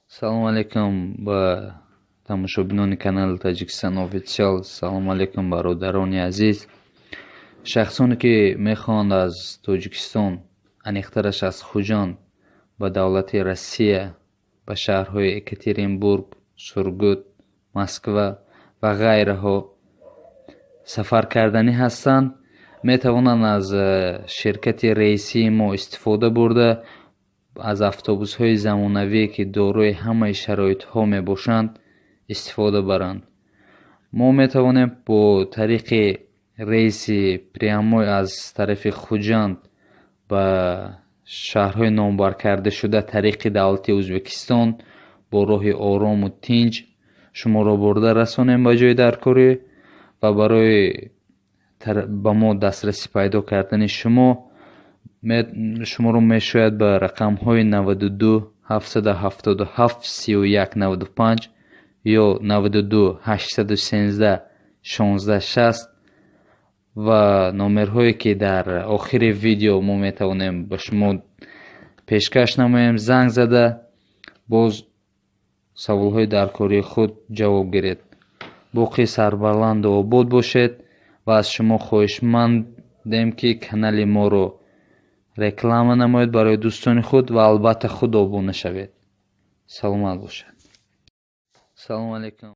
Салому алейкум ба тамошобинони канали Таҷикистон Офитсиал. Салому алейкум, бародарони азиз. Шахсоне, ки мехоҳанд аз Тоҷикистон, аниқтараш аз Хуҷанд, ба давлати Россия, ба шаҳрҳои Екатеринбург, Сургут, Москва ва ғайраҳо сафар карданӣ ҳастанд, метавонанд аз ширкати рейсии мо истифода бурда, аз автобусҳои замонавие, ки дорои ҳамаи шароитҳо мебошанд, истифода баранд. Мо метавонем бо тариқи рейси прямой аз тарафи Хуҷанд ба шаҳрҳои номбаркардашуда тариқи давлати Ӯзбекистон бо роҳи орому тинҷ шуморо бурда расонем ба ҷои даркорӣ. Ва барои ба мо дастрасӣ пайдо кардани шумо шуморо мешояд ба рақамҳои 92 777 31 95 ё 92 813 16 60 ва номерҳое, ки дар охири видео мо метавонем ба шумо пешкаш намоем, занг зада, боз саволҳои даркории худ ҷавоб гиред. Боқӣ сарбаланду обод бошед ва аз шумо хоҳишмандем, ки канали моро реклама намоед барои дӯстони худ ва албатта худ обуна шавед. Саломат бошед. Салому алейкум.